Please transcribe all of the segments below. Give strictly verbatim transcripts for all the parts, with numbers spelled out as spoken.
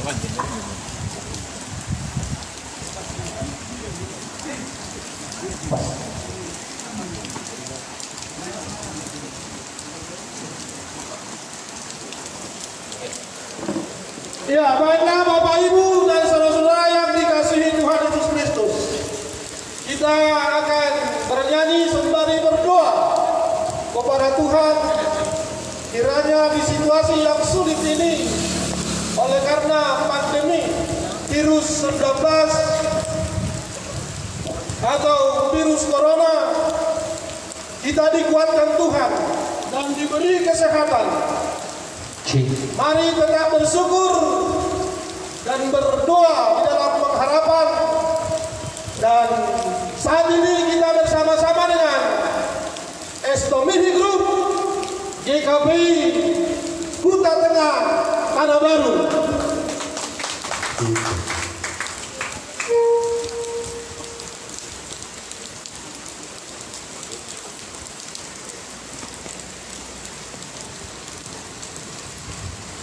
Ya, baiklah, Bapak Ibu dan saudara-saudara yang dikasihi Tuhan Yesus Kristus. Kita akan bernyanyi sembari berdoa kepada Tuhan. Kiranya di situasi yang sulit ini, oleh karena pandemi virus sembilan belas atau virus corona, kita dikuatkan Tuhan dan diberi kesehatan. Mari tetap bersyukur dan berdoa di dalam pengharapan. Dan saat ini kita bersama-sama dengan Estomihi Group, G K P I Huta Tengah, Tanah Baru.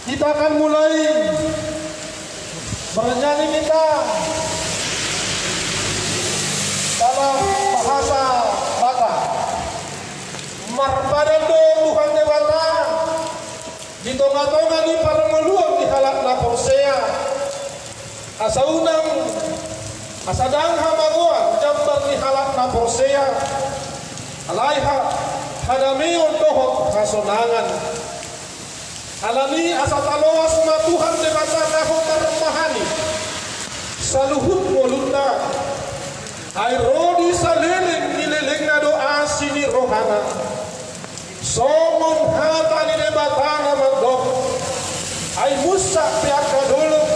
Kita akan mulai bernyanyi kita dalam bahasa Batak. Marpadan do Tuhan Debata di tonga-tonga ni parngoluon ni halak na porsea. Asa unang, asa ndang hamagoan jambar ni halak na porsea. Alai ha, hadameon dohot hasonangan. Alani asa taloas ma Tuhan Debata na hot tarmahani saluhut ngolunta. Ai ro di saleleng ni lelengna do asi ni rohana. Songon hata ni Debata na mandok: Ai munsak pe angka dolok,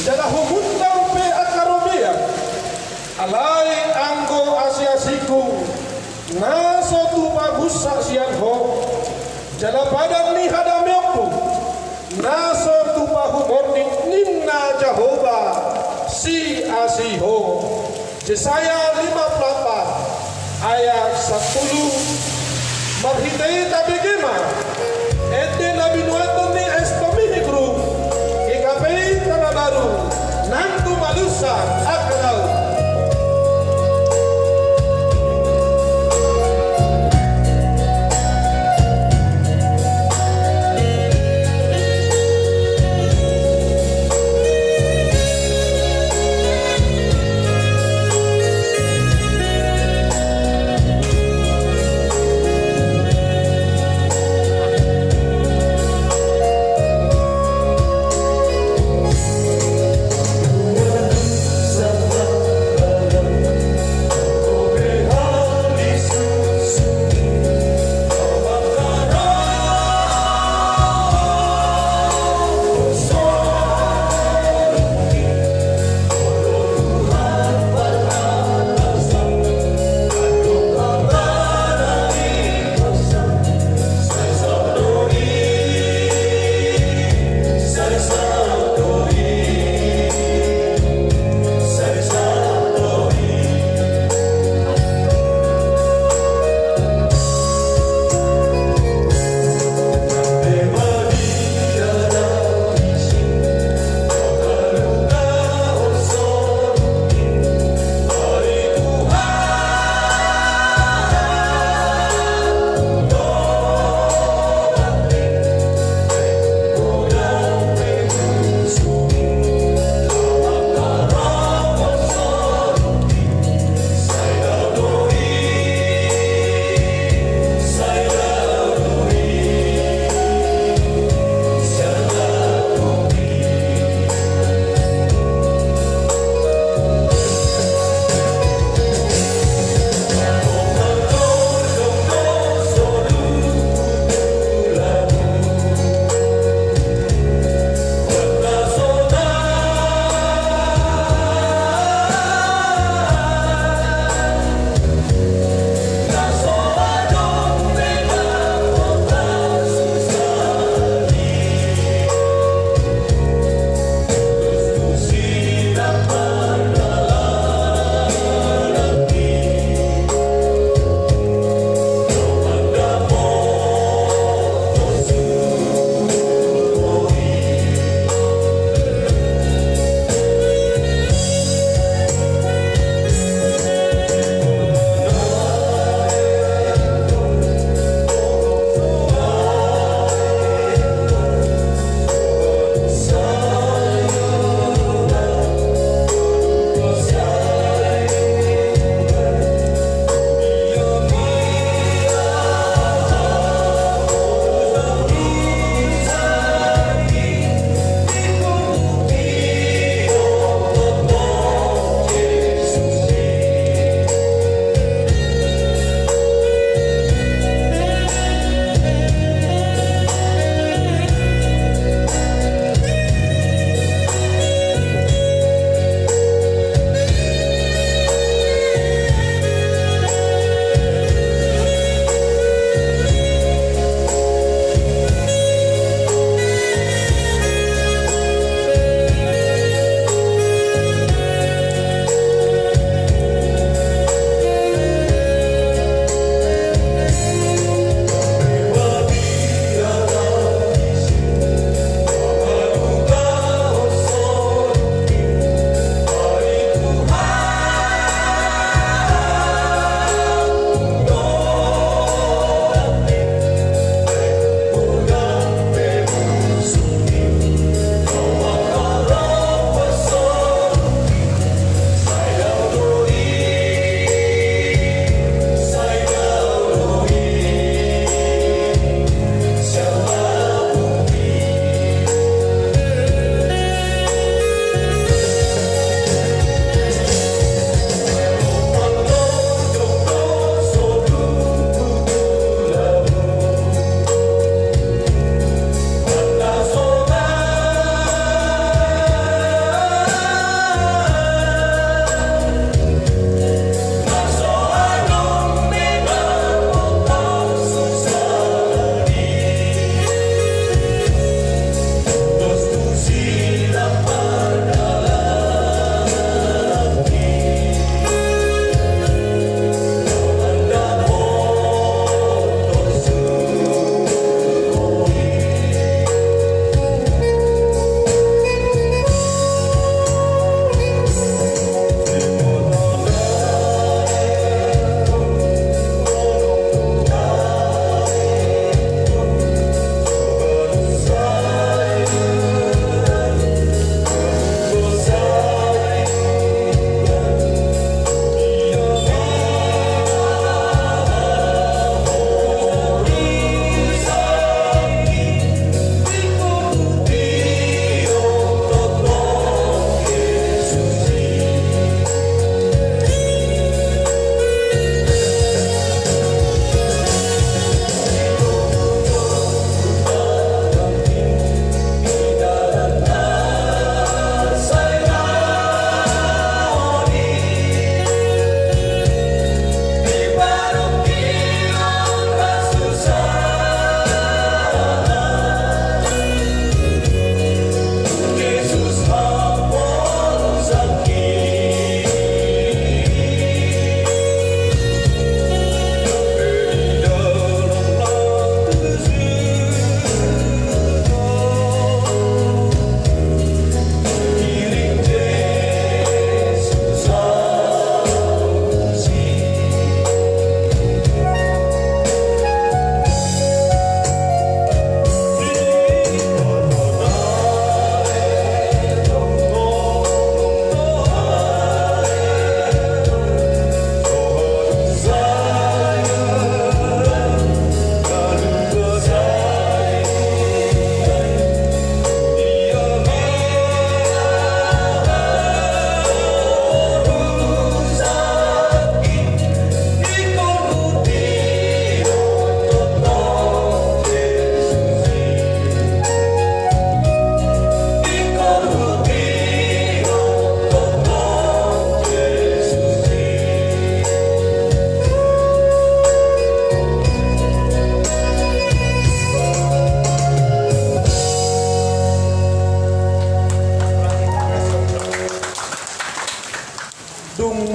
jala humundang pe angka robean. Alai anggo asi-asingku, na so tupa munsak sian ho, jala padan ni hadameonku, na so tupa huborngin, ninna Jahowa, siasi ho. Jesaya lima puluh empat ayat sampulu. Marhite i tabege ma ende na binoan ni Estomihi Group, G K P I Tanah Baru, nang tu malusa angka laut.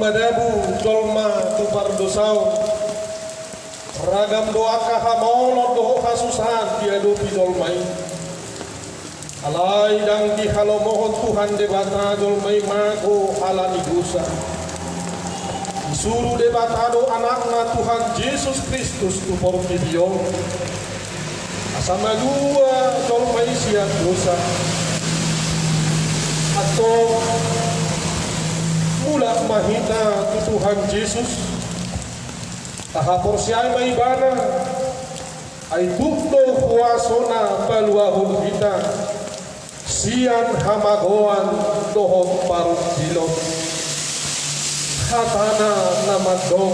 Madabu jolma tu pardosaon. Ragam do angka hamaolon dohot hasusahan diadopi jolma i. Alai ndang dihalomohon Tuhan Debata jolma i mago ala ni dosa. Disuru Debata do Anakna Tuhan Jesus Kristus tu portibi on, asa malua jolma i sian dosa. Antong, mulak ma hita tu Tuhan Jesus, tahaporseai ma Ibana, ai tuk do huasona paluahon hita sian hamagoan dohot parungkilon. Hatana na mandok: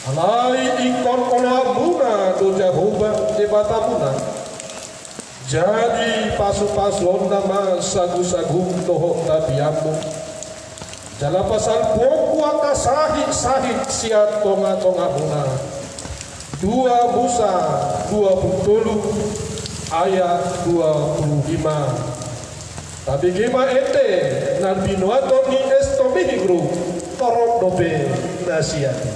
Alai ingkon oloanmuna do Jahowa Debatamuna. Jadi pasupasuonna ma sagusagum dohot tapianmu. Jala pasalpuonku angka sahiksahik sian tongatongahmuna. Dua Musa dua pulu tolu ayat dua pulu lima. Tabege ma ende na binoan ni Esto Mihigru, torop dope na sian i.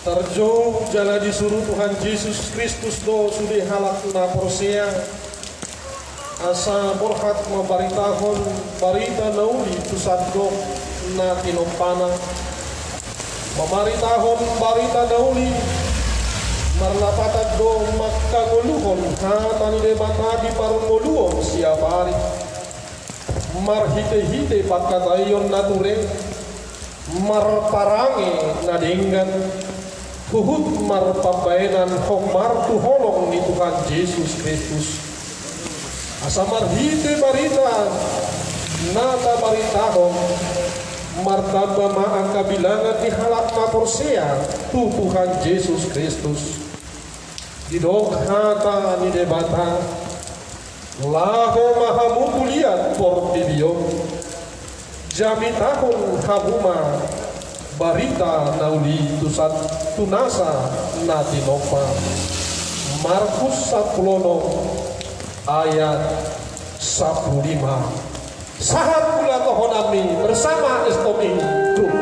Tarjou jala disuru Tuhan Jesus Kristus do sude halak na porsea, asa borhat mambaritahon barita na uli tu sandok na tinompana. Mambaritahon barita na uli, marlapatan do mangkangoluhon hata ni Debata di parngoluon siapari. Marhitehite pangkataion na ture, marparange na denggan, huhut marpambahenan hombar tu holong ni Tuhan Jesus Kristus. Asa marhite barita na tabaritahon, martamba ma angka bilangan ni halak na porsea tu Tuhan Jesus Kristus. Didok hata ni Debata, laho ma hamu tu liat portibi on, jamitahon hamu ma barita na uli tu sandok, tu nasa na tinompa. Markus sampulu onom ayat sampulu lima. Sahat ulatuhononmi bersama Estomi Group.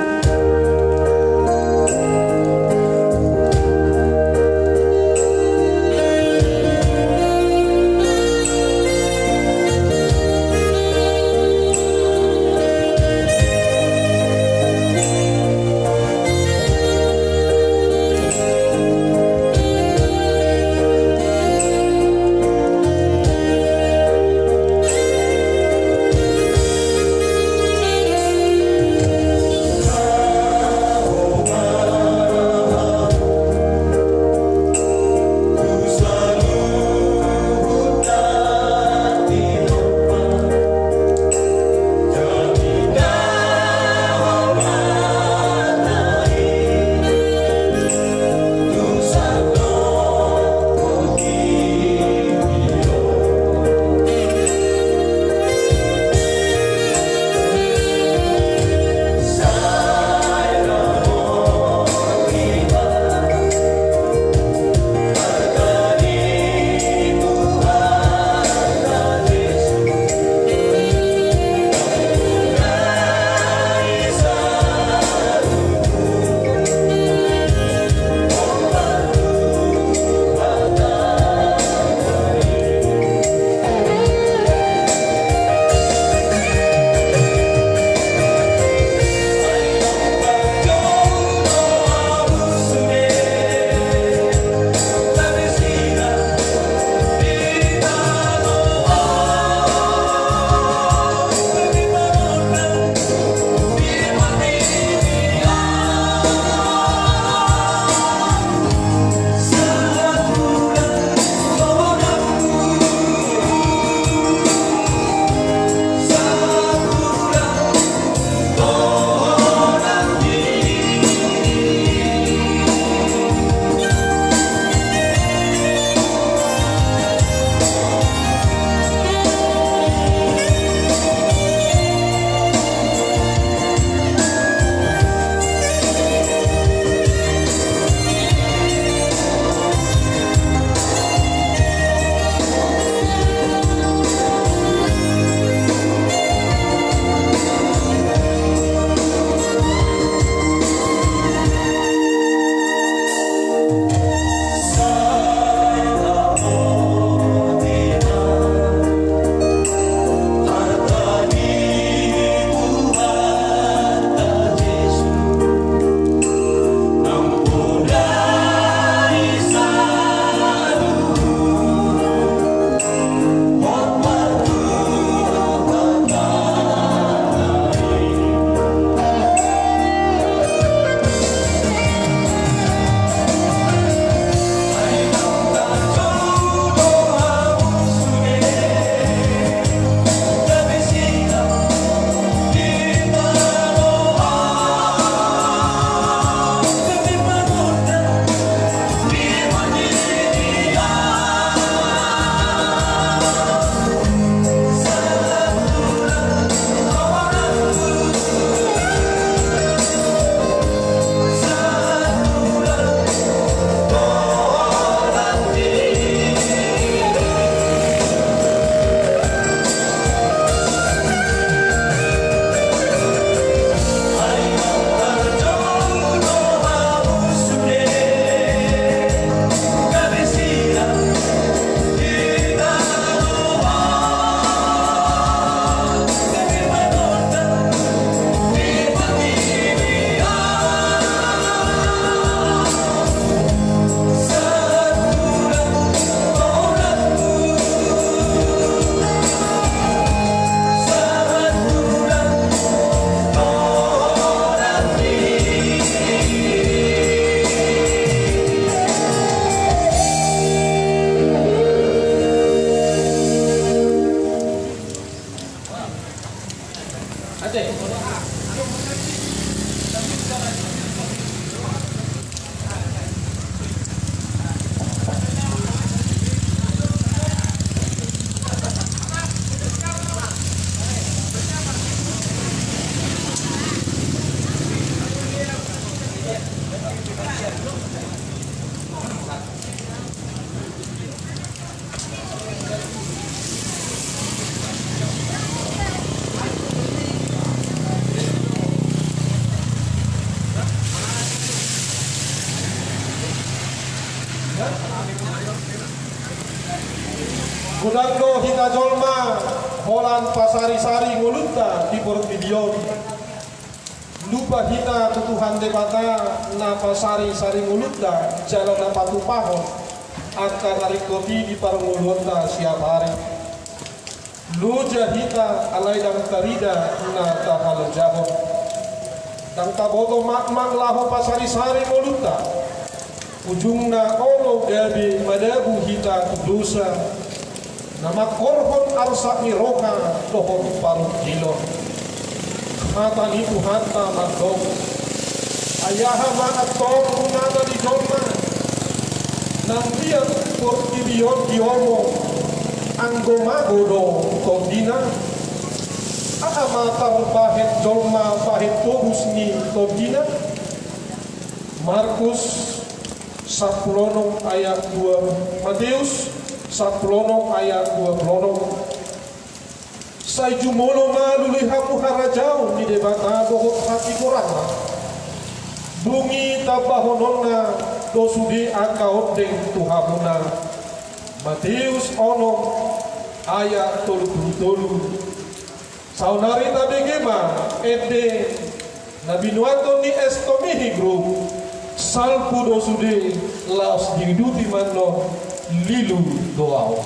Godang do hita jolma holan pasarisari ngolunta di portibi on. Lupa hita tu Tuhan Debata na pasarisari ngolunta jala na patupahon angka na ringkot i di parngoluonta siap ari. Loja hita alai ndang tarida na tahalojahon. Ndang taboto makmak laho pasarisari ngolunta. Ujungna olo gabe madabu hita tu dosa na mangkorhon arsak ni roha dohot parungkilon. Hata ni Tuhanta mandok: Ai aha ma antong gunana ni jolma na liat portibi on diomong, anggo mago do tondina? Aha ma tarbahen jolma bahen tobus ni tondina? Markus sampulu onom ayat dua, Mateus sampulu onom ayat dua pulu onom. Sai jumolo ma lului hamu harajaon ni Debata dohot hatigoranna. Dung i tambahononna do sude angka ondeng tu hamuna. Mateus onom ayat tolu pulu tolu. Saonari tabege ma ende na binoathon ni Estomihi Group. Salpu do sude laos diuduti ma annon, lilu do ahu.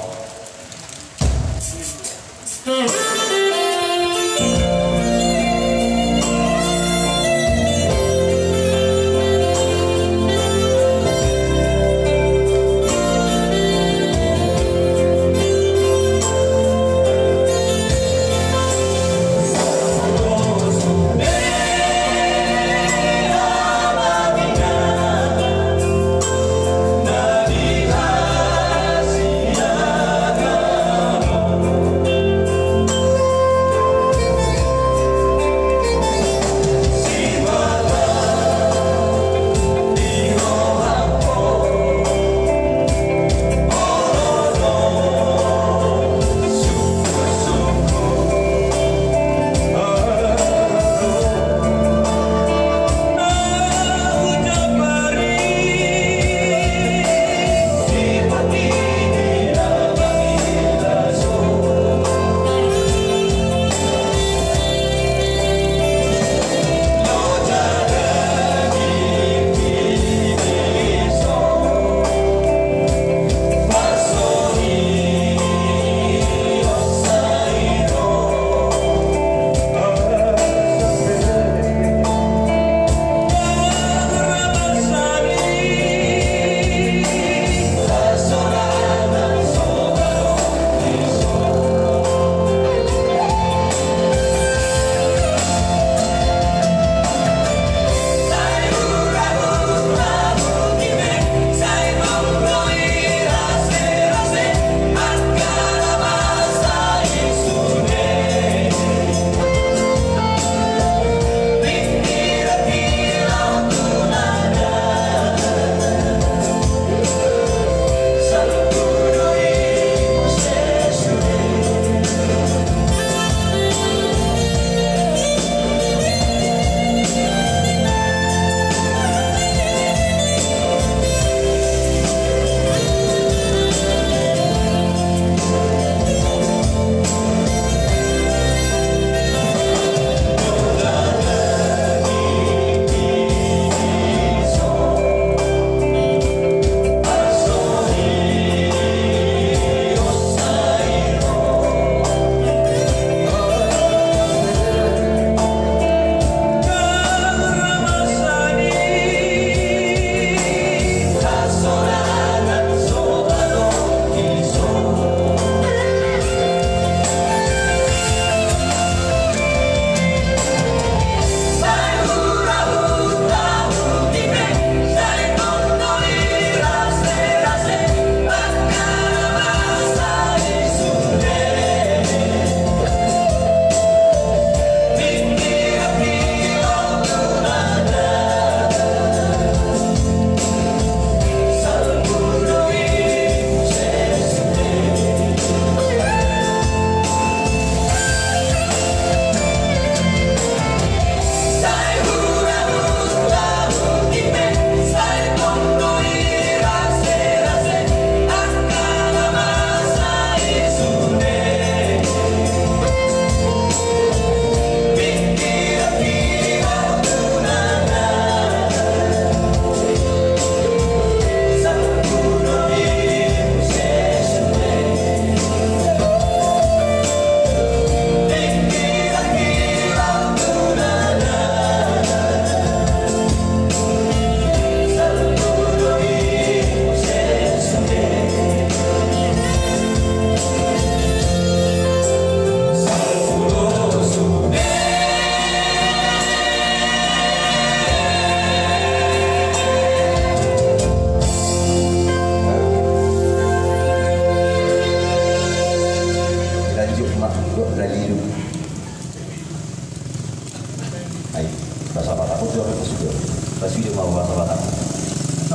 Bapak.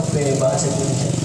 Oke, bahasa Indonesia.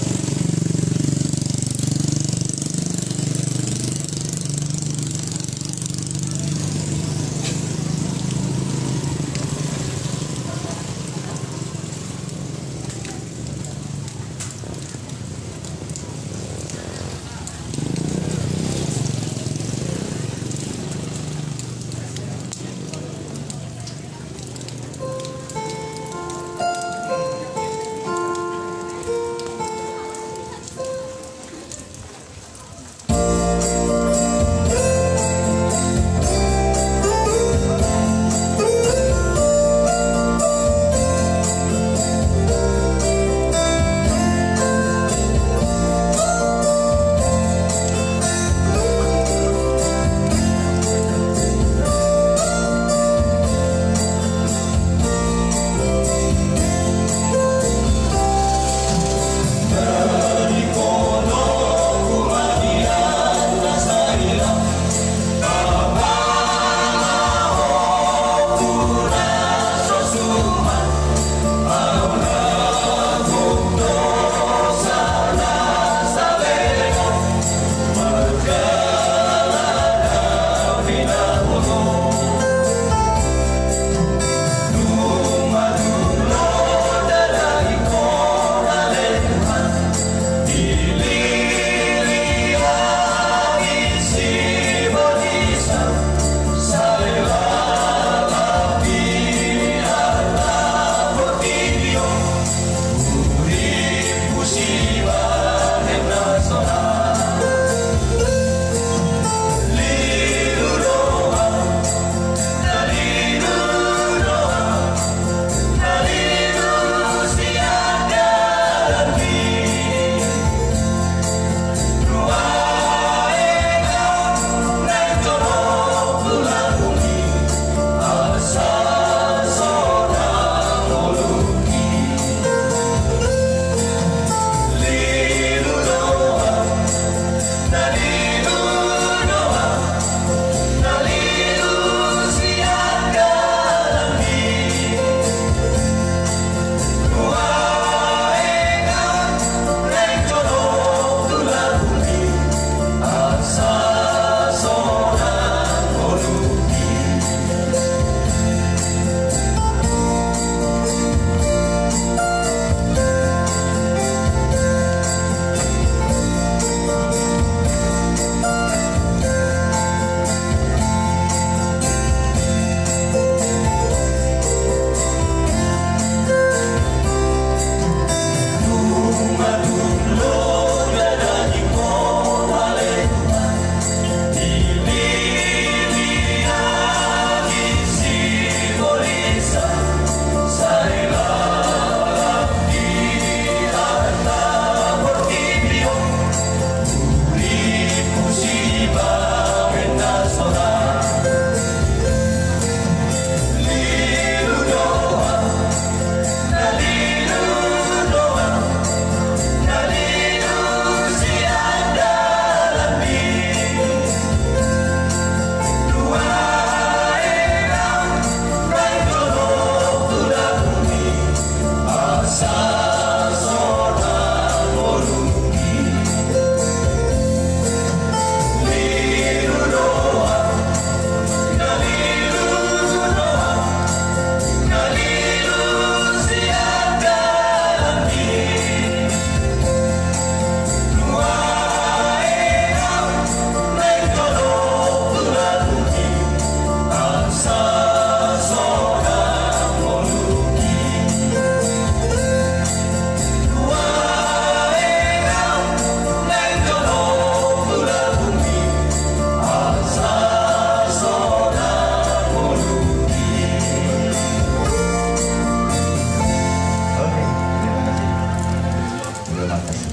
Oke, terima kasih.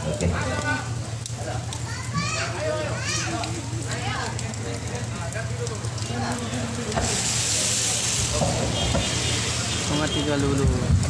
Oke. Songon i do, Lulu.